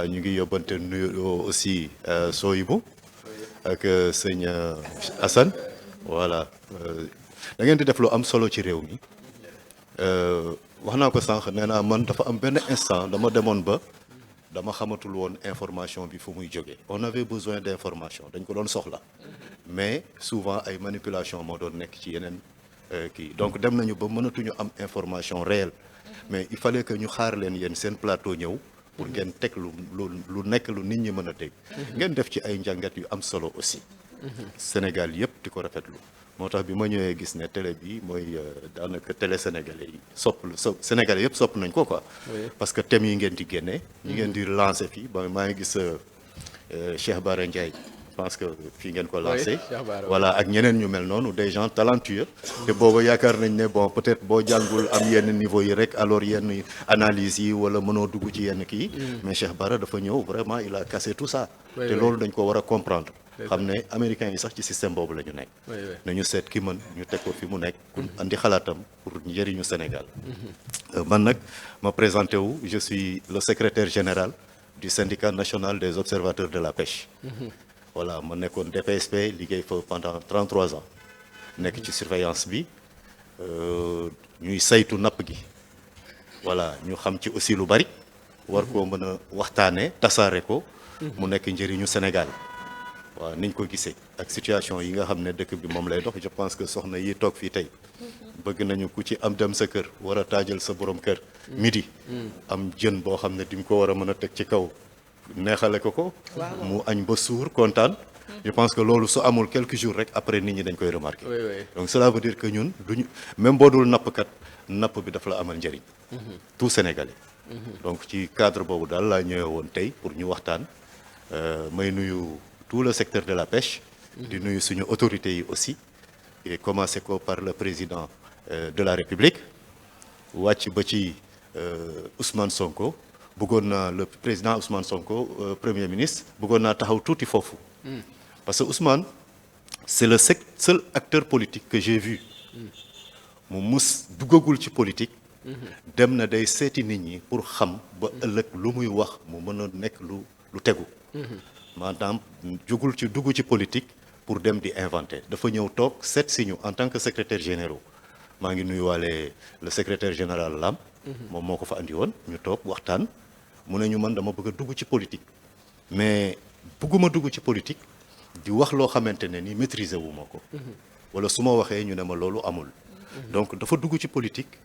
ñu ngi yóbbante nuyu aussi Soyibou ak sëñ Assane voilà da ngeen di def lu am solo ci réew mi wax naa ko sànq nee naa man dafa am benn instant dama demoon ba dama xamatul woon information bi fu muy jógee on avait besoin d'information dañ ko doon soxla mais souvent ay manipulation moo doon nekk ci yeneen kii donc dem nañu ba mënatuñu am information réelle mais il fallait que ñu xaar leen yéen seen plateau ñëw pour ngeen teg lu nekk lu nit ñi mën a dégg ngeen def ci ay njàngat yu am solo aussi Sénégal yëpp di ko rafetlu moo tax bi ma ñëwee gis ne télé bi mooy daanaka télé sénégalais yi sénégalais yëpp sopp nañ ko quoi parce que thèmes yi ngeen di génne ñi ngeen di lancé fii ba maa ngi gis Cheikh Bara Ndiaye je pense que fii ngeen ko lancé voilà ak ñeneen ñu mel noonu des gens talentueux te booba yaakaar nañ ne bon peut-être boo jàngul am yenn niveau yi rek alors yenn analyse yi wala mënoo dugg ci yenn kii mais Cheikh Bara dafa ñëw vraiment il a cassé tout ça te loolu dañ ko war a comprendre xam ne américains yi sax ci système boobu la ñu nekk nañu seet ki mën ñu teg ko fi mu nekk ku andi xalaatam pour njëriñu Sénégal man nag ma présenté wu je suis le secrétaire général du syndicat national des observateurs de la pêche voilà ma nekkoon DPSP liggéey fa pendant 33 ans nekk ci surveillance bi ñuy saytu napp gi voilà ñu xam ci aussi lu bari war koo mën a waxtaane tasaare ko mu nekk njëriñu Sénégal waaw niñ ko gisee ak situation yi nga xam ne dëkk bi moom lay dox je pense que soxna yi toog fii tey bëgg nañu ku ci am dem sa kër war a taajal sa borom kër midi am jën boo xam ne di nga ko war a mën a teg ci kaw neexale ko mu añ ba suur kontaan je pense que loolu su amul quelques jours rek après nit ñi dañ koy remarquer donc cela veut dire que ñun duñu même boo dul nappkat napp bi dafa la amal njëriñ tout Sénégalais donc ci cadre boobu daal laa ñëwee woon tey pour ñu waxtaan may nuyu tout le secteur de la pêche di nuyu suñu autorités yi aussi et commencé ko par le président de la République wàcc ba ci Ousmane Sonko bëggoon naa le président Ousmane Sonko premier ministre bëggoon naa taxaw tuuti foofu parce que Ousmane c'est le seul acteur politique que j'ai vu mu mus duggagul ci politique dem na day seeti nit ñi pour xam ba ëllëg lu muy wax mu mën a nekk lu tegu maanaam jugul ci dugg ci politique pour dem di inventer dafa ñëw toog seet si ñu en tant que secrétaire général maa ngi nuyuwaale le secrétaire général Lam moom moo ko fa andi woon ñu toog waxtaan mu ne ñu man dama bëgg a dugg ci politique mais bëgguma dugg ci politique di wax loo xamante ne ni maîtriser wu ma ko wala su ma waxee ñu ne ma loolu amul donc dafa dugg ci politique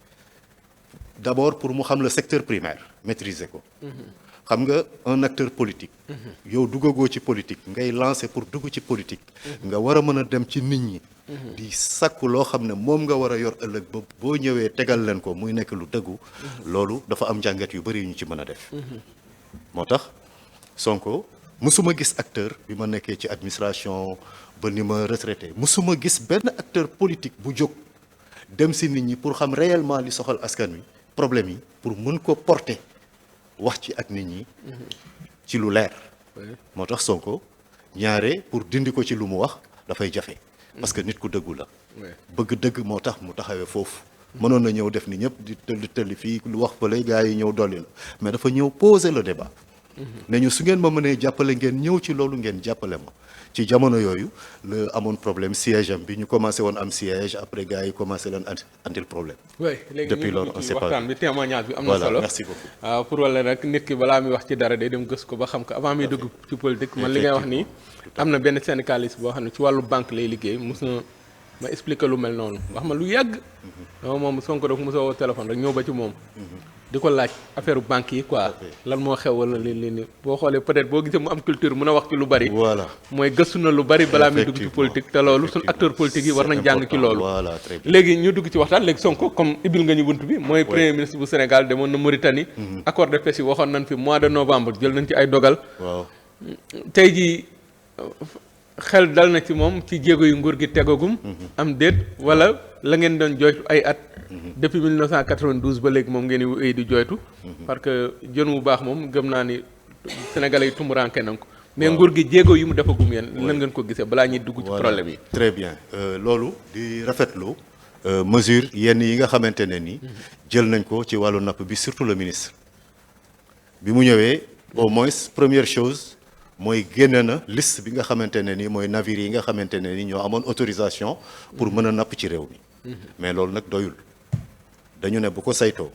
d'abord pour mu xam le secteur primaire maîtriser ko xam nga un acteur politique yow duggagoo ci politique ngay lancer pour dugg ci politique nga war a mën a dem ci nit ñi di sakku loo xam ne moom nga war a yor ëllëg ba boo ñëwee tegal leen ko muy nekk lu dëggu loolu dafa am njàngat yu bari yu ñu ci mën a def moo tax Sonko musuma gis acteur bi ma nekkee ci administration ba ni ma retraité musuma gis benn acteur politique bu jóg dem si nit ñi pour xam réellement li soxal askan wi problème yi pour mën ko porter wax ci ak nit ñi ci lu leer moo tax Sonko ñaare pour dindi ko ci lu mu wax dafay jafe parce que nit ku dëggu la bëgg dëgg moo tax mu taxawee foofu mënoon na ñëw def ni ñëpp di tëlli fii lu wax fële gars yi ñëw dolli la mais dafa ñëw poser le débat ne ñu su ngeen ma mënee jàppale ngeen ñëw ci loolu ngeen jàppale ma ci jamono yooyu la amoon problème siège am bi ñu commencé woon am siège après gars yi commencé leen andil problème. oui léegi depuis loolu on sait pas waxtaan bi témoignage bi am na solo voilà merci beaucoup. waaw pour wala nag nit ki balaa muy wax ci dara day dem gës ko ba xam ko avant muy dugg ci politique man li ngay wax nii am na benn syndicaliste boo xam ne ci wàllu banque lay liggéey mos na ma expliquer lu mel noonu wax ma lu yàgg. moom Sonko dafa mos a woo téléphone rek ñëw ba ci moom. di ko laaj affaire banque yi quoi lan moo xew wala li boo xoolee peut-être boo gisee mu am culture mën a wax ci lu bari. voilà mooy gëstu na lu bari balaa muy dugg ci politique te loolu suñu acteur politique yi war nañ jàng ci loolu. voilà très bien léegi ñu dugg ci waxtaan léegi Sonko comme ibil nga ñu bunt bi mooy premier ministre bu Sénégal demoon na Mauritanie. accord de pêche yi waxoon nañ fi mois de novembre jël nañ ci ay dogal. waaw tey jii xel dal na ci moom ci jéego yu nguur gi tegagum. am déet wala la ngeen doon joytu ay at. depuis 1992 ba léegi moom ngeen di wéy di joytu. parce que jën wu baax moom gëm naa ni sénégalais yi tumuranke nañ ko. mais nguur gi jéego yi mu defagum yéen lan ngeen ko gisee balaa ñuy dugg ci problème yi. très bien loolu di rafetlu mesure yenn yi nga xamante ne ni jël nañ ko ci wàllu napp bi surtout le ministre bi mu ñëwee au moins première chose mooy génne na liste bi nga xamante ne ni mooy navires yi nga xamante ne ni ñoo amoon autorisation pour mën a napp ci réew mi mais loolu nag doyul dañu ne bu ko saytoo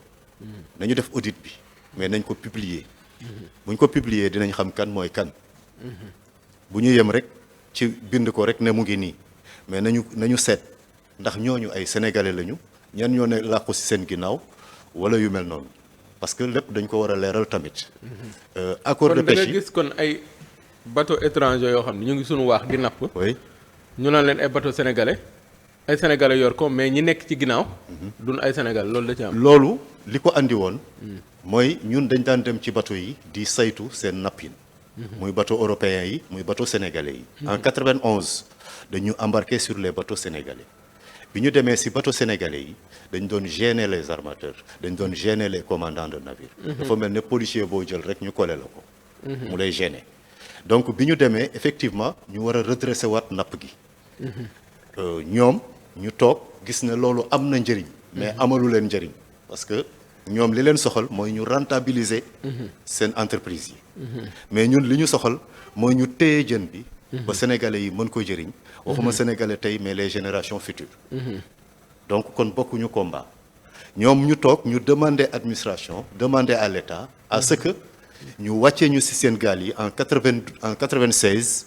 nañu def audit bi mais nañ ko publier buñ ko publier dinañ xam kan mooy kan bu ñu yem rek ci bind ko rek ne mu ngi nii mais nañu seet ndax ñooñu ay sénégalais lañu ñan ñoo ne làqu ci seen ginnaaw wala yu mel noonu parce que lépp dañ ko war a leeral tamit. accord de pêche kon da nga gis kon ay bateau étranger yoo xam ne ñu ngi suñu waax di napp. oui ñu naan leen ay bateau sénégalais ay sénégalais yor ko mais ñi nekk ci ginnaaw. duñ ay sénégal loolu da ci am. loolu li ko andi woon. mooy ñun dañ daan dem ci bateau yi di saytu seen nappin. muy bateau européens yi muy bateau sénégalais yi. en 91 dañu embarqué sur les bateaux sénégalais. bi ñu demee ci bateau sénégalais yi dañ doon gêner les armateurs dañ doon gêner les commandants de navire. dafa mel ne policier boo jël rek ñu collé la ko. mu lay gêner donc bi ñu demee effectivement ñu war a redresser waat napp gi. ñoom ñu toog gis ne loolu am na njëriñ. mais amalu leen njëriñ parce que ñoom li leen soxal mooy ñu rentabiliser. seen entreprise yi. mais ñun li ñu soxal mooy ñu téye jën bi. ba sénégalais yi mën ko jëriñ. waxuma sénégalais tey mais les générations futures. donc kon bokkuñu combat. ñoom ñu toog ñu demander administration demander à l'État à ce que ñu wàccee ñu ci seen gaal yi en 96.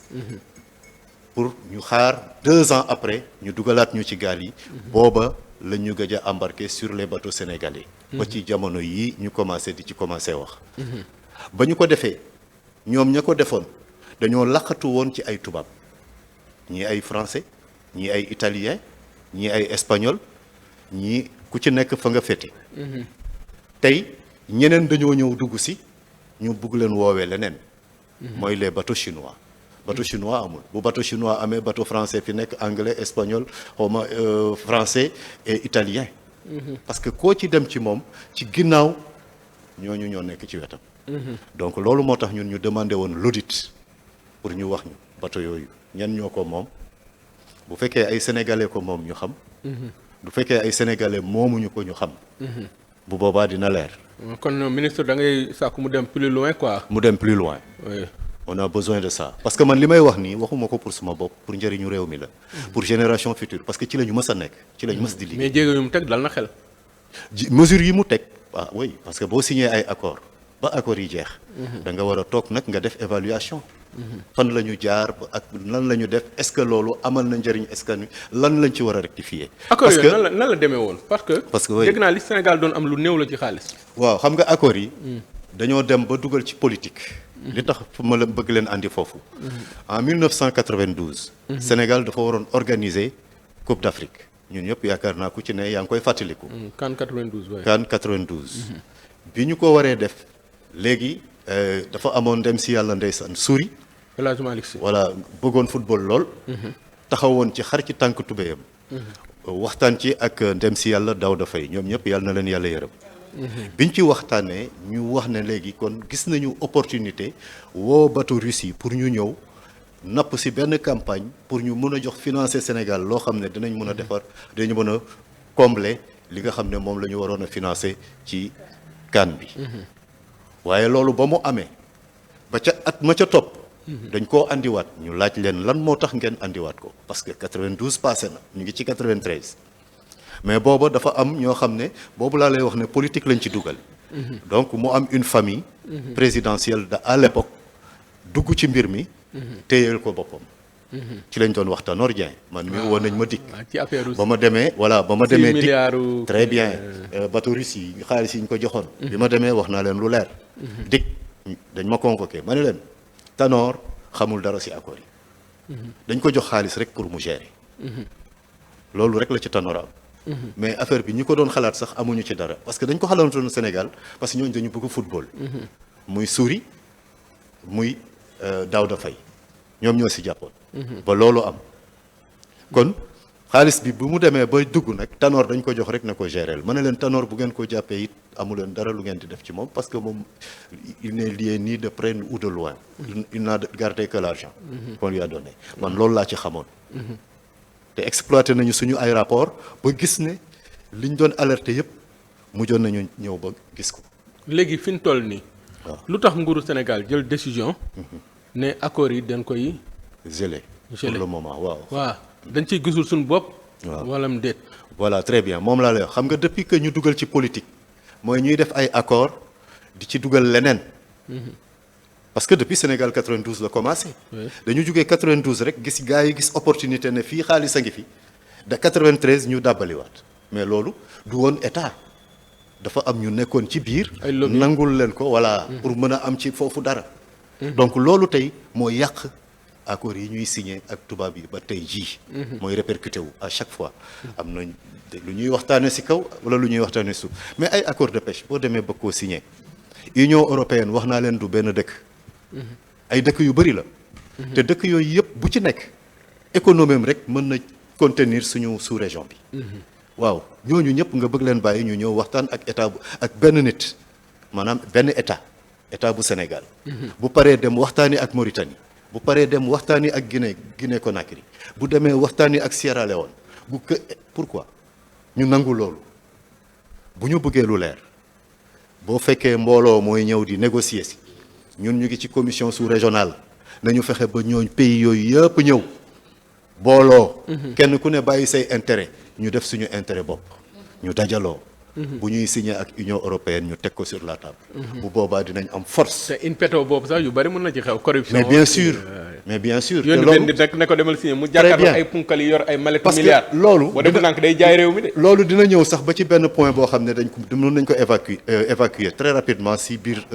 pour ñu xaar 2 ans après ñu dugalaat ñu ci gaal yi. booba la ñu gëj a embarquer sur les bateaux sénégalais. ba ci jamono yii ñu commencé di ci commencé wax. ba ñu ko defee ñoom ña ko defoon dañoo laqatu woon ci ay tubaab. ñii ay français ñii ay italien ñii ay espagnol ñii ku ci nekk fa nga féete. tey ñeneen dañoo ñëw dugg si ñu bugg leen woowee leneen. mooy les bateaux chinois. bateau chinois amul bu bateau chinois amee bateau français fi nekk anglais espagnol xawma français et italien. parce que koo ci dem ci moom ci ginnaaw ñooñu ñoo nekk ci wetam. donc loolu moo tax ñun ñu demandé woon l'audit pour ñu wax ñu bateau yooyu. ñan ñoo ko moom bu fekkee ay sénégalais ko moom ñu xam. bu fekkee ay sénégalais moomuñu ko ñu xam. bu boobaa dina leer. kon ministre da ngay sàkku mu dem plus loin quoi. mu dem plus loin. oui. on a besoin de ça parce que man li may wax nii waxuma ko pour suma bopp pour njëriñu réew mi la. pour génération future parce que ci la ñu mës a nekk. ci la ñu mës di liggéey mais jéego yu mu teg dal na xel. mesures yi mu teg ah oui parce que boo signé ay accord ba accord yi jeex. da nga war a toog nag nga def évaluation. fan la ñu jaar ak lan la ñu def est-ce que loolu amal na njëriñ est-ce que lan lañ ci war a rectifier. parce que accords yooyu nan la demee woon parce que oui dégg naa li Sénégal doon am lu néew la ci xaalis. waaw xam nga accords yi. dañoo dem ba dugal ci politique. li tax ma la bëgg leen andi foofu. en 1992. Sénégal dafa waroon organiser Coupe d'Afrique ñun ñëpp yaakaar naa ku ci ne yaa ngi koy fàttaliku. CAN 92 waaye. CAN 92. bi ñu ko waree def léegi dafa amoon dem si yàlla ndeysaan suri. El Hadj Malick Sy. voilà bëggoon football lool. taxawoon ci xar ci tànk tubéyam. waxtaan ci ak ndem si yàlla Daouda Faye ñoom ñëpp yàlla na leen yàlla yërëm. biñ ci waxtaanee ñu wax ne léegi kon gis nañu opportunité woo bateau Russie pour ñu ñëw napp si benn campagne pour ñu mën a jox financer Sénégal loo xam ne dinañ mën a defar dañu mën a combler li nga xam ne moom la ñu waroon a financer ci CAN bi. waaye loolu ba mu amee ba ca at ma ca topp. dañ koo andiwaat ñu laaj leen lan moo tax ngeen andiwaat ko parce que 92 passé na ñu ngi ci 93. mais booba dafa am ñoo xam ne boobu laa lay wax ne politique lañ ci dugal. donc mu am une famille. présidentielle de à l'époque dugg ci mbir mi. téyeel ko boppam. ci lañ doon wax Tanor Dieng man mi woon nañ ma dikk. ci affaire ba ma demee voilà ba ma demee. 6 milliards très bien bateau russe yi xaalis yi ñu ko joxoon. bi ma demee wax naa leen lu leer. dikk dañ ma convoqué ma ne leen Tanor xamul dara ci accord yi. dañ ko jox xaalis rek pour mu gérer. loolu rek la ci Tanor am. mais affaire bi ñi ko doon xalaat sax amuñu ci dara parce que dañ ko xalaatoon Sénégal parce que ñooñu dañu bëgg football. muy Souris muy Daouda Faye ñoom ñoo ci jàppoon. ba loolu am. kon xaalis bi bu mu demee bay dugg nag Tanor dañ ko jox rek na ko gérer ma ne leen Tanor bu ngeen ko jàppee it amu leen dara lu ngeen di def ci moom parce que moom il n'est lié ni de près ou de loin. il n'a gardé que l'argent qu'on lui a donné man loolu laa ci xamoon. te exploité nañu suñu ay rapport ba gis ne liñ doon alerté yëpp mujjoon nañu ñëw ba gis ko. léegi fi ñu toll nii lu tax nguuru Sénégal jël décision ne accords yi dañ koy gelé pour le moment waaw dañ ciy gisul suñu bopp wala mu déet voilà très bien moom laa lay wax xam nga depuis que ñu dugal ci politique mooy ñuy def ay accords di ci dugal leneen parce que depuis Sénégal 92 la commencé dañu jógee 92 rek gis gars yi gis opportunité ne fii xaalis a ngi fi de 93 ñu dàbbaliwaat mais loolu du woon état dafa am ñu nekkoon ci biir nangul leen ko voilà pour mën a am ci foofu dara donc loolu tey moo yàq accords yi ñuy signé ak tubaab yi ba tey jii mooy répercuté wu à chaque fois am na lu ñuy waxtaane si kaw wala lu ñuy waxtaane suuf mais ay accord de pêche boo demee bëgg koo signé Union européenne wax naa leen du benn dëkk ay dëkk yu bëri la te dëkk yooyu yëpp bu ci nekk économie rek mën na contenir suñu sous-région bi waaw ñooñu ñëpp nga bëgg leen bàyyi ñu ñëw waxtaan ak état bu ak benn nit maanaam benn état bu Sénégal bu paree dem waxtaani ak Mauritanie bu paree dem waxtaani ak Guinée Conakry bu demee waxtaani ak Sierra Leone pourquoi ñu nangu loolu bu ñu bëggee lu leer boo fekkee mbooloo mooy ñëw di négocier si ñun ñu ngi ci commission sous-régionale nañu fexe ba ñooñ pays yooyu yëpp ñëw booloo kenn ku ne bàyyi say intérêt ñu def suñu intérêt bopp ñu dajaloo bu ñuy signé ak Union européenne ñu teg ko sur la table bu boobaa dinañ am force te in petto boobu sax yu bari mën na ci xew corruption mais bien sûr yónni benn nit rek ne ko demal signé mu jàkkaarloo ay punkal yi yor ay mallette milliards loolu boo def nank day jaay réew mi de loolu dina ñëw sax ba ci benn point boo xam ne mën nañ ko évacuer très rapidement si biir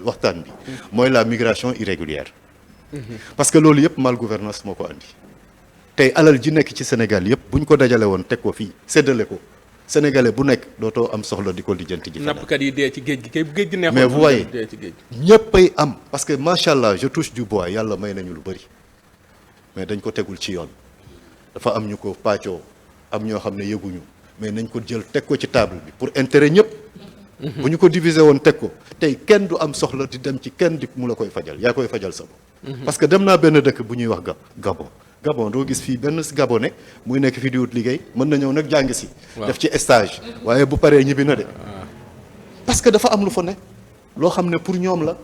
waxtaan bi mooy la migration irrégulière parce que loolu yëpp mal gouvernance moo ko andi tey alal ji nekk ci Sénégal yëpp bu ñu ko dajale woon teg ko fii séddale ko sénégalais bu nekk dootoo am soxla di ko lijjanti ji. nappkat yi dee ci géej gi kay bu géej gi neexoon. mais vous voyez dee ci géej gi. ñëppay am parce que macha allah je touche du bois yàlla may nañu lu bëri mais dañ ko tegul ci yoon dafa am ñu ko pàccoo am ñoo xam ne yëguñu mais nañ ko jël teg ko ci table bi pour intérêt ñëpp. bu ñu ko diviser woon teg ko tey kenn du am soxla di dem ci kenn di mu la koy fajal yaa koy fajal sa bopp. parce que dem naa benn dëkk bu ñuy wax Gabon doo gis fii benn Gabonais muy nekk fi di wut liggéey mën na ñëw nag jàng si. def ci stage. waaye bu paree ñibbi na de. parce que dafa am lu fa ne loo xam ne pour ñoom la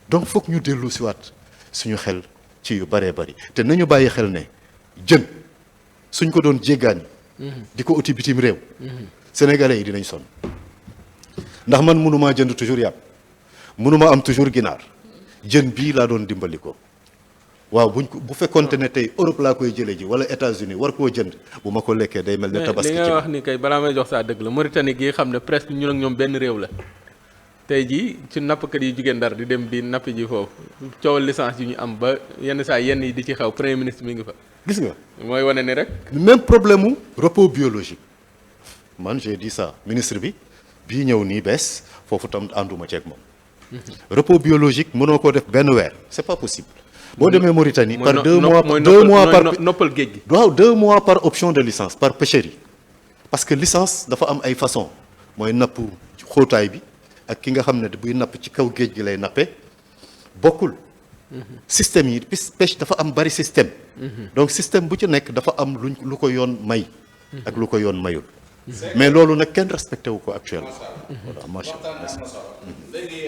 donc foog ñu dellu si waat suñu xel ci yu bëree bëri te nañu bàyyi xel ne jën suñ ko doon jéggaani. di ko uti bitim réew. Sénégalais yi dinañ sonn ndax man mënumaa jënd toujours yàpp mënuma am toujours ginaar jën bii laa doon dimbali ko. waaw bu fekkonte ne tey Europe laa koy jëlee ji wala États-Unis war koo jënd bu ma ko lekkee day mel ne tabaski. li nga wax ni kay balaa may jox saa dëgg la Mauritanie gi xam ne presque ñun ak ñoom benn réew la tey jii ci nappkat yi jugee Ndar di dem di nappi ji foofu coowal licence yi ñu am ba yenn saa yenn yi di ci xew premier ministre mi ngi fa. gis nga mooy wane ni rek. même problème mu repos biologique man j'ai dit ça ministre bi bii ñëw nii bees foofu tam ànduma ceeg moom. repos biologique mënoo ko def benn weer c'est pas possible. boo demee Mauritanie par 2 mois par noppal géej gi. waaw 2 mois par option de licence par pêcherie parce que licence dafa am ay façon mooy napp xóotaay bi ak ki nga xam ne buy napp ci kaw géej gi lay nappe bokkul. système yi pêche dafa am bari système. donc système bu ci nekk dafa am lu ko yoon may. ak lu ko yoon mayul. mais loolu nag kenn respecté wu ko actuellement. voilà macha allah. léegi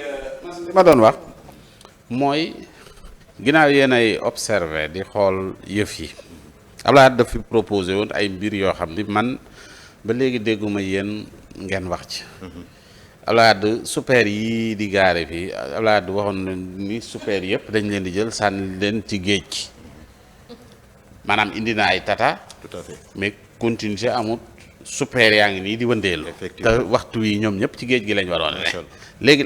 li ma doon wax mooy. ginnaaw yéen ay observé di xool yëf yi Abdoulaye daf fi proposé woon ay mbir yoo xam ni man ba léegi dégguma yéen ngeen wax ci Abdoulaye super yi di gaare fii Abdoulaye waxoon na ni super yëpp dañ leen di jël sànni leen ci géej gi maanaam indi na ay tata. tout à fait mais continuer amut super yaa ngi nii di wëndeelu te waxtu wi ñoom ñëpp ci géej gi lañ waroon ne léegi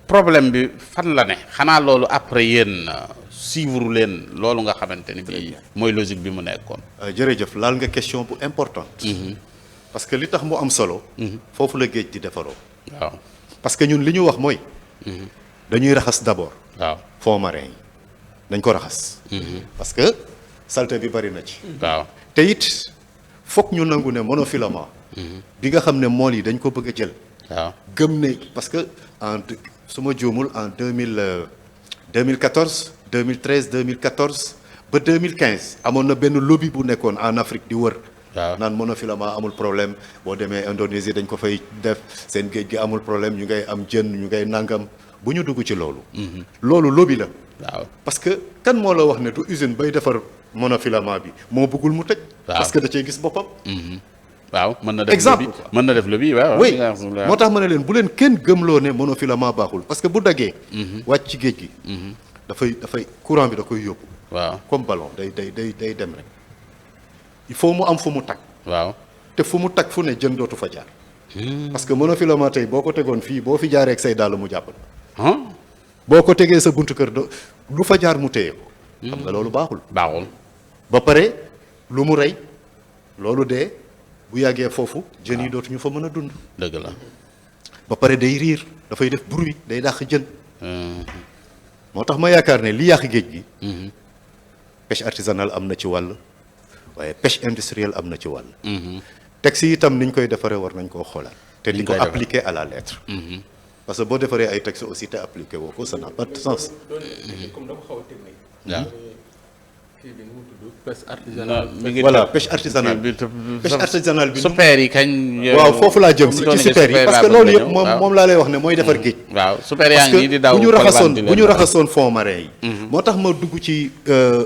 problème bi fan la ne xanaa loolu après yéen suivre leen loolu nga xamante ni bii mooy logique bi mu nekkoon. jërëjëf laal nga question bu importante. parce que li tax mu am solo. foofu la géej di defaroo. waaw parce que ñun li ñu wax mooy. dañuy raxas d'abord. waaw fonds marins yi dañ ko raxas. parce que saleté bi bari na ci. waaw te it foog ñu nangu ne monofilament. bi nga xam ne mool yi dañ ko bëgg a jël. waaw gëm ne parce que su ma juumul en 2014 2013 2014 ba 2015 amoon na benn lobby bu nekkoon en Afrique di wër. waaw naan monofilament amul problème boo demee Indonésie dañ ko fay def seen géej gi amul problème ñu ngay am jën ñu ngay nangam bu ñu dugg ci loolu. loolu lobby la. waaw parce que kan moo la wax ne du usine bay defar monofilament bi moo bëggul mu tëj. parce que da cee gis boppam. waaw mën na def exemple lobby mën na def lobby waaw. oui moo tax ma ne leen bu leen kenn gëmloo ne monofilament baaxul parce que bu daggee. wàcc ci géej gi. dafay courant bi da koy yóbbu. waaw comme ballon day dem rek. il faut mu am fu mu tag. waaw te fu mu tag fu ne jën dootu fa jaar. parce que monofilament tey boo ko tegoon fii boo fi jaaree ak say dàll mu jàpp la. boo ko tegee sa buntu kër du fa jaar mu téye ko. xam nga loolu baaxul. baaxul. ba pare lu mu rey loolu dee bu yàggee foofu jën yi dootuñu fa mën a dund. dëgg la. ba pare day riir dafay def bruit day dàq jën. moo tax ma yaakaar ne li yàq géej gi. pêche artisanale am na ci wàll waaye pêche industrielle am na ci wàll. texte yi itam ni ñu koy defaree war nañ koo xoolaat. te di ko appliquer à la lettre. parce que boo defaree ay texte aussi te appliqué woo ko ça n'a pas de sens. comme dafa xaw a technique. waaw. kii bi nu mu tudd pêche artisanale. voilà pêche artisanale bi pêche artisanale bi. super yi kañ. waaw foofu laa jëm si ci super yi parce que loolu yëpp moom laa lay wax ne mooy defar géej. waaw super yaa ngi di daw bu ñu raxasoon fond marin yi. moo tax ma dugg ci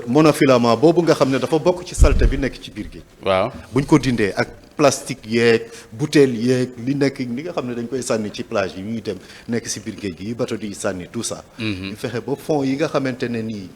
monofilament boobu nga xam ne dafa bokk ci saleté bi nekk ci biir géej. waaw buñ ko dindee ak plastique yeeg bouteille yeeg li nga xam ne dañ koy sànni ci plage yi ñuy dem nekk si biir géej gi yi bateau di sànni tout ça. ñu fexe ba fond yi nga xamante ne nii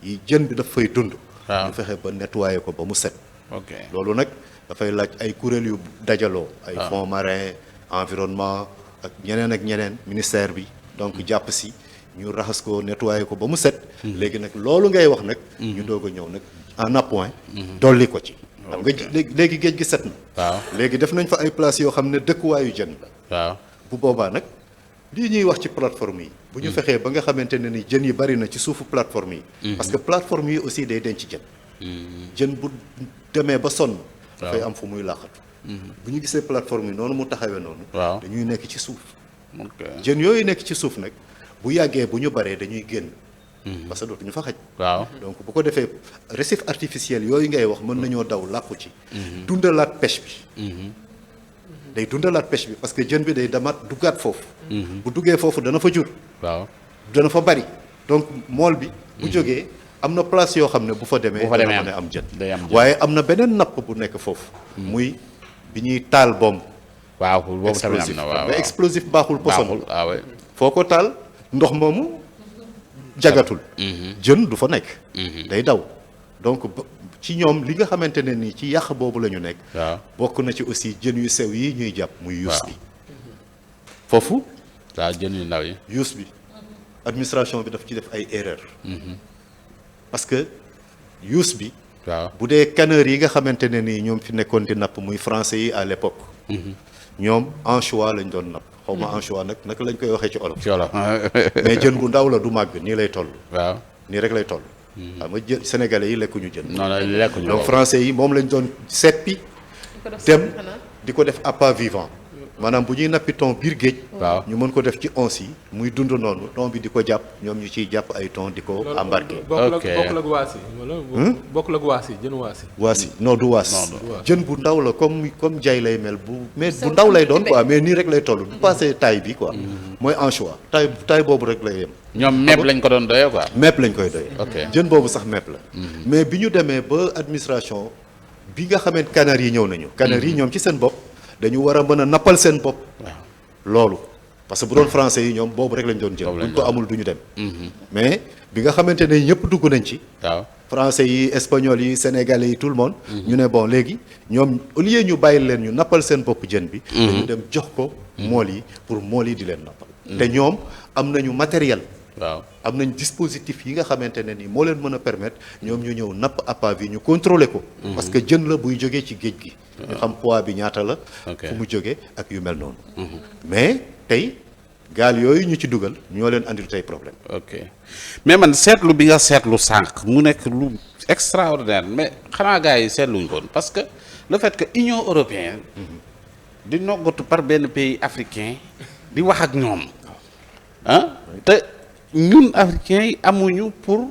yi jën bi daf fay dund. ñu fexe ba nettoyer ko ba mu set. ok loolu nag dafay laaj ay kuréel yu dajaloo. ay fonds marin environnement ak ñeneen ministère bi donc jàpp si ñu raxas ko nettoyer ko ba mu set. léegi nag loolu ngay wax nag. ñu doog a ñëw nag en appoint. dolli ko ci. xam nga léegi géej gi set na. waaw léegi def nañ fa ay places yoo xam ne dëkkuwaayu jën la. waaw bu boobaa nag lii ñuy wax ci plateforme yi. bu ñu fexee ba nga xamante ne ni jën yi bari na ci suufu plateforme yi. parce que plateforme yi aussi day denc jën. jën bu demee ba sonn. dafay am fu muy laaxatu. bu ñu gisee plateforme yi noonu mu taxawee noonu. waaw dañuy nekk ci suuf. ok jën yooyu nekk ci suuf nag bu yàggee bu ñu baree dañuy génn. parce que dootuñu fa xaj. waaw donc bu ko defee récif artificiel yooyu ngay wax mën nañoo daw làqu ci. dundalaat pêche bi. day dundalaat pêche bi parce que jën bi day demaat duggaat foofu. bu duggee foofu dana fa jur. waaw dana fa bari donc mool bi. bu jógee am na place yoo xam ne bu fa demee. dana mën a am jën. waaye am na beneen napp bu nekk foofu. muy bi ñuy taal bomb. waaw boobu tamit am na waaw mais explosif baaxul poson. baaxul foo ko taal ndox moomu jagatul. jën du fa nekk. day daw donc ci ñoom li nga xamante ne nii ci yàq boobu la ñu nekk. waaw bokk na ci aussi jën yu sew yi ñuy jàpp muy yuus bi. foofu. waaw jën yu ndaw yi. yuus bi administration bi daf ci def ay erreur parce que yuus bi. waaw bu dee canneurs yi nga xamante ne nii ñoom fi nekkoon di napp muy français yi à l'époque. ñoom anchois lañ doon napp. xaw ma anchois nag naka lañ koy waxee ci olof. mais jën bu ndaw la du màgg nii lay toll. waaw nii rek lay toll. xam nga jën sénégalais yi lekkuñu jën. non non lekkuñu donc français yi moom lañ doon seppi. dem di ko def appât vivant. maanaam bu ñuy nappi thon biir géej. waaw ñu mën ko def ci once yi muy dund noonu thon bi di ko jàpp ñoom ñu ciy jàpp ay thon di ko embarqué. bokkul ak waas yi wala bokkul ak waas yi jën waas yi. waas yi non du waas. jën bu ndaw la comme jay lay mel mais bu ndaw lay doon quoi mais nii rek lay toll. du passé taille bi quoi. mooy anchois taille boobu rek lay yem. ñoom mepp lañ ko doon doyee quoi. mepp lañ koy doyee. ok jën boobu sax mepp la. mais bi ñu demee ba administration bi nga xamante canards yi ñëw nañu. canards yi ñoom ci seen bopp dañu war a mën a nappal seen bopp. loolu parce que bu doon français yi ñoom boobu rek lañ doon jël. buñ ko amul du ñu dem. mais bi nga xamante ne ñëpp dugg nañ ci. waaw français yi espagnol yi sénégalais yi tout le monde. ñu ne bon léegi ñoom au lieu ñu bàyyi leen ñu nappal seen bopp jën bi. dañu dem jox ko mool yi pour mool yi di leen nappal. te ñoom am nañu matériel. waaw am nañ dispositif yi nga xamante ne ni moo leen mën a permettre ñoom ñu ñëw napp appât yi ñu contrôler ko. parce que jën la buy jógee ci géej gi. ñu xam poids bi ñaata la. fu mu jógee ak yu mel noonu. mais tey gaal yooyu ñu ci dugal ñoo leen andil tey problème. ok mais man seetlu bi nga seetlu sànq mu nekk lu extraordinaire mais xanaa gars yi seetluñ ko parce que le fait que Union européenne. di noggatu par benn pays africain di wax ak ñoom. te ñun africains yi amuñu pour.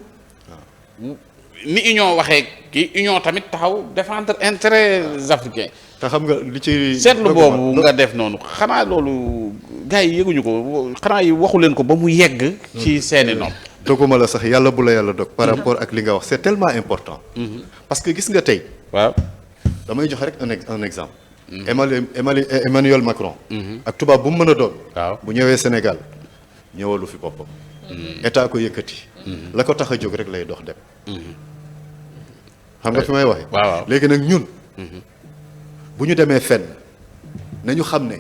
ni union waxee kii union tamit taxaw défendre intérêts africains te xam nga li ci. seetlu boobu nga def noonu xanaa loolu gars yi yëguñu ko xanaa yi waxu leen ko ba mu yegg. ci seeni nopp. doguma la sax yàlla bu la yàlla dog. par rapport ak li nga wax c'est tellement important. parce que gis nga tey. waaw damay joxe rek un exemple. Emmanuel Macron. ak tubaab bu mu mën a doon. waaw bu ñëwee Sénégal ñëwalu fi boppam. état ko yëkkati. la ko tax a jóg rek lay dox dem. xam nga fi may waxee. waaw léegi nag ñun. bu ñu demee fenn nañu xam ne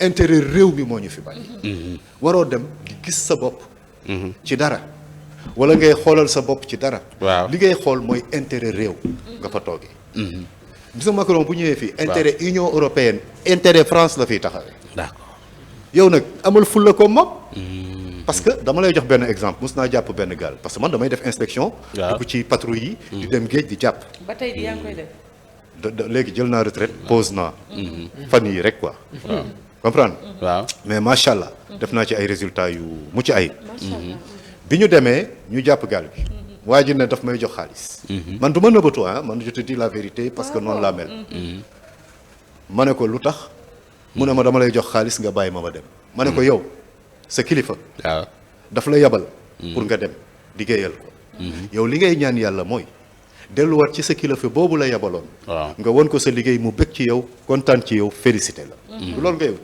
intérêt réew mi moo ñu fi bàyyi. waroo dem di gis sa bopp. ci dara wala ngay xoolal sa bopp ci dara. waaw li ngay xool mooy intérêt réew. nga fa toogee. gis nga Macron bu ñëwee fii. intérêt Union européenne intérêt France la fiy taxawee. d'accord yow nag amal fulla ko moom. parce que dama lay jox benn exemple mus naa jàpp benn gaal parce que man damay def inspection. waaw dugg ci patrouille yi. di dem géej di jàpp. ba tey di yaa ngi koy def. léegi jël naa retraite pause naa. fan yii rek quoi. comprendre waaw mais macha allah. def naa ci ay résultats yu mucc ayib. macha allah. bi ñu demee ñu jàpp gaal bi. waa ji ne daf may jox xaalis. man du ma nëbbatu ah man je te dis la vérité parce que noonu laa mel. ma ne ko lu tax. mu ne ma dama lay jox xaalis nga bàyyi ma dem. ma ne ko yow sa kilifa. waaw daf la yabal. pour nga dem liggéeyal ko. yow li ngay ñaan yàlla mooy. delluwaat ci sa kilifa boobu la yabaloon. waaw nga won ko sa liggéey mu bëgg ci yow kontaan ci yow félicité la. du loolu nga yow.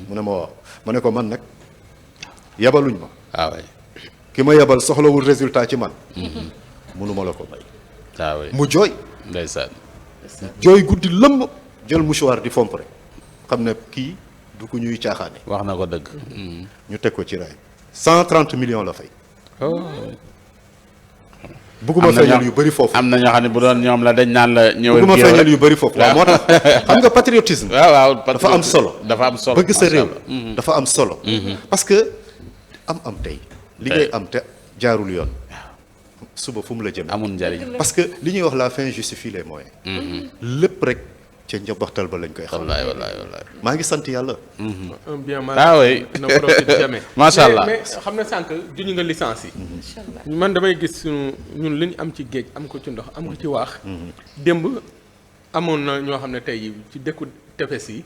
mu ne ma waaw ma ne ko man nag yabaluñ ma. waaw ki ma yabal soxlawul résultat ci man. mënuma la ko may. waaw mu jooy. ndeysaan jooy guddi lëmm jël mouchoir di fomp rek xam ne kii du ko ñuy caaxaane. wax na ko dëgg. ñu teg ko ci raay 130 millions la fay. bugguma feeñal yu bëri foofu. am na ñoo xam ne bu doon ñoom la dañ naan la ñëwal. bugguma feeñal yu bëri foofu. waaw moo tax xam nga patriotisme. waaw dafa am solo. dafa am solo bëgg sa réew. dafa am solo. parce que am tey. li ngay am te jaarul yoon. suba fu mu la jëm. amul njariñ. parce que li ñuy wax la fin justifie les moyens. lépp rek ca njaboxtal ba lañ koy xam. wallaay wallaay wallaay. maa ngi sant yàlla. un bien mal ah oui ne profite jamais. Macha Allah. mais xam na sànq juñu nga licence yi. macha allah. man damay gis ñun li ñu am ci géej am ko ci ndox am ko ci waax. démb amoon na ñoo xam ne tey ci dëkku tefes yi.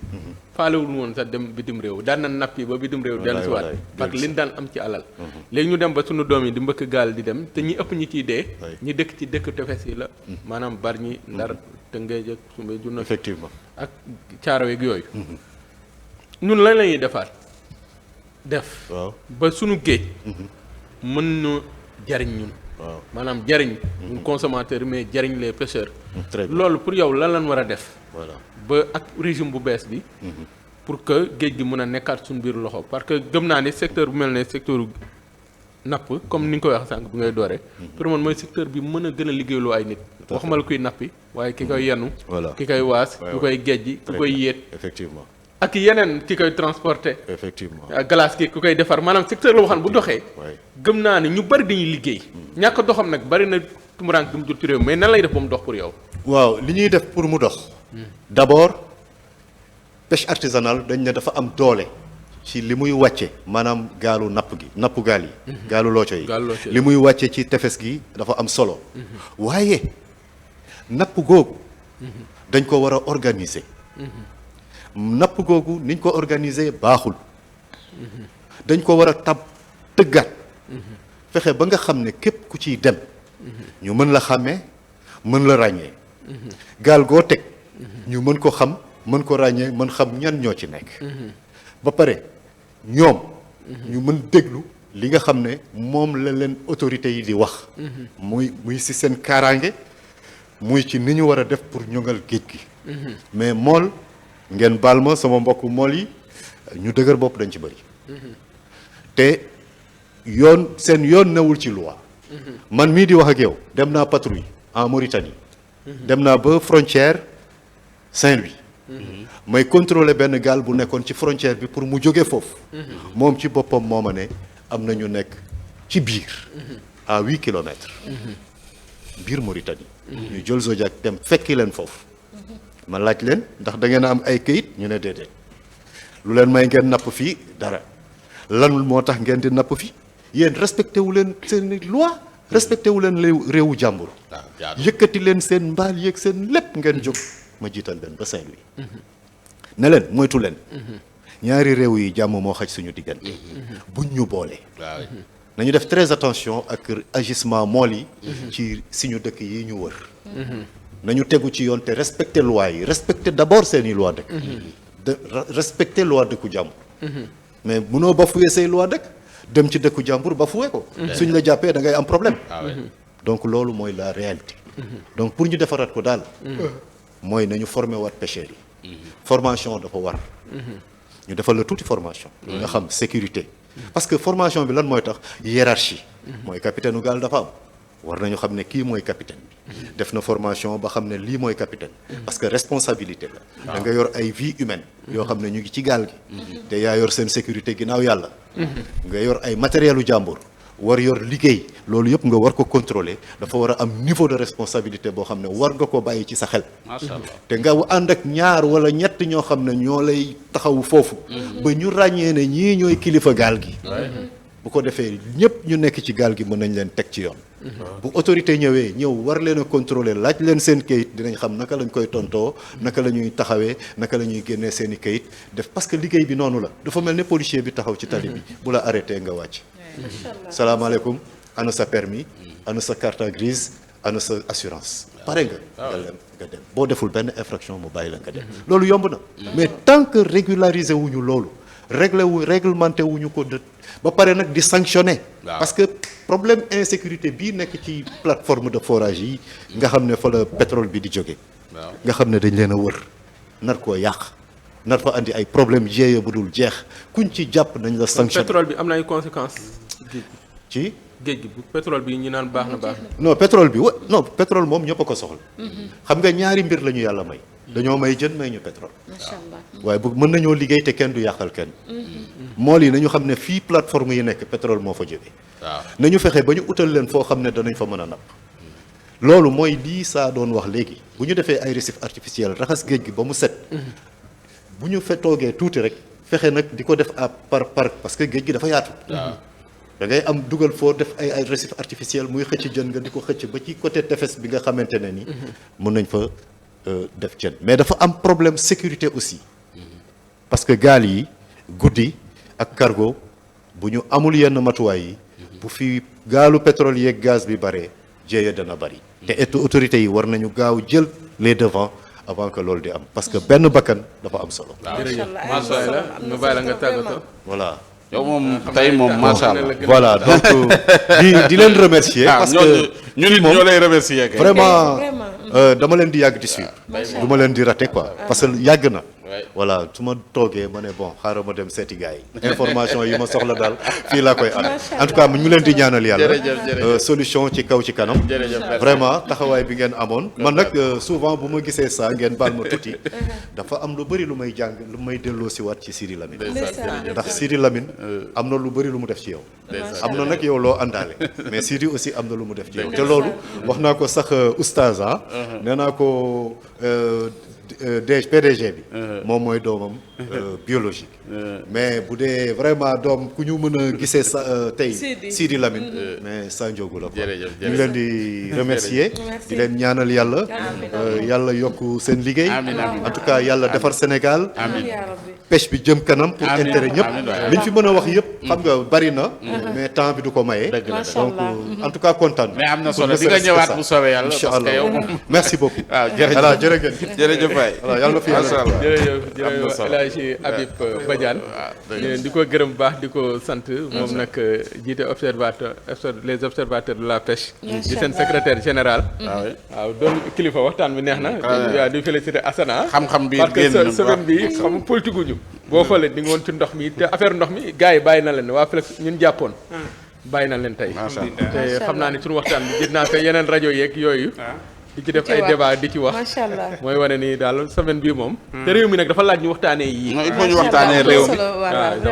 faalewul woon sax dem bitim réew daan na nappi ba bitim réew. dellu si waat parce que liñ daan am ci alal. léegi ñu dem ba suñu doom yi di mbëkk gaal di dem te ñi ëpp ñi ciy dee. ñi dëkk ci dëkk tefes yi la. maanaam bari ñi ndar Tëngéej ak Soumbédioune effectivement. ak Caaroy ak yooyu. ñun lan la ñuy defaat def. waaw ba sunu géej. mën na jariñ ñun. waaw maanaam jariñ. ñun consommateur mais jariñ les pêcheurs. très bien loolu pour yow lan lañ war a def. voilà. ba ak régime bu bees bi. pour que géej gi mën a nekkaat suñu biir loxo parce que gëm naa ne secteur bu mel ne secteur napp comme ni nga koy wax sànq bi ngay dooree. pour man mooy secteur bi mën a gën a liggéeyloo ay nit. waxuma la kuy nappi waaye ki koy yenu. voilà ki koy waas. Ouais, ki koy géej ki très koy bien. yéet. effectivement ak yeneen ki koy transporter. effectivement. ak glace ki ku koy defar maanaam secteur la boo xam ne bu doxee. Ouais. gëm naa ne ñu bari dañuy liggéey. ñàkk doxam nag bari na tumuraank du mu jur ci réew mais nan lay def ba mu dox pour yow. waaw li ñuy def pour mu dox. d'abord pêche artisanale dañ ne dafa am doole. ci li muy wàcce maanaam gaalu napp gi nappu gaal yi. gaalu looco yi. Gaalu looco yi. li muy wàcce ci tefes gi dafa am solo. waaye napp googu. dañ ko war a organiser. napp googu niñ ko organiser baaxul. dañ ko war a tëggaat. fexe ba nga xam ne képp ku ciy dem. ñu mën la xàmmee mën la ràññee. gaal goo teg. ñu mën ko xam mën ko ràññee mën xam ñan ñoo ci nekk. ba pare ñoom. ñu mën déglu li nga xam ne moom la leen autorités yi di wax. muy ci seen kaaraange muy ci ni ñu war a def pour ñoŋal géej gi. mais mool ngeen baal ma sama mbokku mool yi ñu dëgër bopp dañ ci bëri. te yoon seen yoon newul ci loi. man mii di wax ak yow dem naa patrouille en Mauritanie. dem naa ba frontière Saint-Louis. may contrôler benn gaal bu nekkoon ci frontière bi pour mu jóge foofu. moom ci boppam moo ma ne am na ñu nekk ci biir. à 8 kilomètres. biir Mauritanie. ñu jël Zodiac dem fekki leen foofu. ma laaj leen ndax da ngeen a am ay këyit ñu ne déedéet. lu leen may ngeen napp fii dara. lan moo tax ngeen di napp fii yéen respecté wu leen seen loi respecté wu leen réewu jàmbur. yëkkati leen seen mbaal yeeg seen lépp ngeen jóg ma jiital leen ba Saint-Louis ne leen moytu leen ñaari réew yi jàmm moo xaj suñu diggante buñ ñu boole nañu def très attention ak agissement mool yi ci suñu dëkk yi ñu wër nañu tegu ci yoon te respecter loi yi respecter d'abord seeni loi dëkk respecter loi dëkku jàmbur mais mënoo bafouer say loi dëkk dem ci dëkku jàmbur bafouer ko suñ la jàppee da ngay am problème donc loolu mooy la réalité donc pour ñu defaraat ko daal mooy nañu former waat pêcheurs yi formation dafa war ñu defal la tuuti formation nga xam sécurité parce que formation bi lan mooy tax hiérarchie mooy capitaine u gaal dafa am war nañu xam ne kii mooy capitaine bi def na formation ba xam ne lii mooy capitaine parce que responsabilité la da nga yor ay vie humaine yoo xam ne ñu ngi ci gaal gi te yaa yor seen sécurité ginnaaw yàlla nga yor ay matériel u jàmbur war yor liggéey loolu yëpp nga war ko contrôler dafa war a am niveau de responsabilité boo xam ne war nga ko bàyyi ci sa xel macha allah te nga ànd ak ñaar wala ñett ñoo xam ne ñoo lay taxawu foofu ba ñu ràññee ne ñii ñooy kilifa gaal gi bu ko defee ñëpp ñu nekk ci gaal gi mën nañ leen teg ci yoon bu autorité ñëwee ñëw war leen a contrôler laaj leen seen kayit dinañ xam naka lañ koy tontoo naka la ñuy taxawee naka la ñuy génnee seen i kayit def parce que liggéey bi noonu la dafa mel ne policier bi taxaw ci tali bi bu la arrêté nga wàcc salaamaaleykum ana sa permis ana sa carte grise ana sa assurance pare nga dem boo deful benn infraction mu bàyyi la nga dem loolu yomb na mais tant que régulariser wuñu loolu réglementé wuñu ko de ba pare nag di sanctionner parce que problème insécurité bii nekk ci plateforme de forage yi nga xam ne fa la pétrole bi di jóge nga xam ne dañ leen a wër nar koo yàq nar fa andi ay problème jéeya bu dul jeex kuñ ci jàpp nañ la sanctionner pétrole bi am na ay conséquences ci géej gi bu pétrole bi ñu naan baax na baax na non pétrole bi non pétrole moom ñëpp a ko soxla xam nga ñaari mbir la ñu yàlla may dañoo may jën may ñu pétrole waaye bu mën nañoo liggéey te kenn du yàqal kenn mool yi nañu xam ne fii plateforme yi nekk pétrole moo fa jógee nañu fexe ba ñu utal leen foo xam ne danañ fa mën a napp loolu mooy lii saa doon wax léegi bu ñu defee ay récif artificiel raxas géej gi ba mu set bu ñu toogee tuuti rek fexe nag di ko def à par parce que géej gi dafa yaatu da ngay am dugal foo def ay récif artificiel muy xëcc jën nga di ko xëcc ba ci côté tefes bi nga xamante ne ni mën nañ fa def jën mais dafa am problème sécurité aussi parce que gaal yi guddi ak cargo bu ñu amul yenn matuwaay yi bu fi gaalu pétrole yeeg gaz bi bare jéeya dana bari te autorités yi war nañu gaaw jël les devants avant que loolu di am parce que benn bakkan dafa am solo jërëjëf macha allah ñu bàyyi la nga tàggatoo voilà yow moom tey moom macha allah voilà donc di leen remercier parce que ñun ñoo lay remercier kay vraiment dama leen di yàgg di suivre du ma leen di rater quoi parce que yàgg na voilà su ma toogee ma ne bon xaaral ma dem seeti gars yi information yi ma soxla daal fii laa koy am en tout cas ñu leen di ñaanal yàlla solution ci kaw ci kanam vraiment taxawaay bi ngeen amoon man nag souvent bu ma gisee ça ngeen baal ma tuuti dafa am lu bëri lu may jàng lu may delloo si waat ci Sidi Lamine ndax Sidi Lamine am na lu bëri lu mu def ci yow am na nag yow loo àndaale mais Sidi aussi am na lu mu def ci yow te loolu wax naa ko sax oustaz nee naa ko PDG bi moom mooy doomam biologique mais bu dee vraiment doom ku ñu mën a gisee sa tey Sidi Lamine mais sa njóogu la quoi ñu ngi leen di remercier di leen ñaanal yàlla yàlla yokk seen liggéey en tout cas yàlla defar Sénégal pêche bi jëm kanam pour intérêt ñëpp liñ fi mën a wax yëpp xam nga bari na mais temps bi du ko maye donc en tout cas kontaan mais am na solo di nga ñëwaat bu soobee yàlla incha parce que yow allah moom merci beaucoup waaw voilà jërëjëf jërëjëf waay voilà yàlla na fi macha allah jërëjëf am na solo. El Hadji Habib Badiane di ko gërëm baax di ko sant moom nag jiite les observateurs de la pêche di seen secrétaire général waaw doon kilifa waxtaan bi neex na waaw di féliciter Assana xam-xam bi parce génn que semaine bi xam politique guñu boo xoolee di nga woon ci ndox mi te affaire ndox mi gars yi bàyyi na leen waa Flex ñun jàppoon bàyyi na leen tey te xam naa ne suñu waxtaan bi gis naa ko yeneen rajo yeeg yooyu di ci def ay débat di ci wax macha allah mooy wane ni daal semaine bii moom te réew mi nag dafa laaj ñu waxtaanee yii non il faut ñu waxtaanee réew mi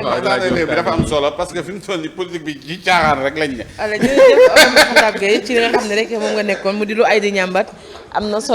waxtaanee réew mi dafa am solo parce que fi mu toll nii politique bi ci caaxaan rek lañ ne jërëjëf Mouhamed Gueye ci li nga xam ne rek moom nga nekkoon mu di lu ay di ñàmbat am na solo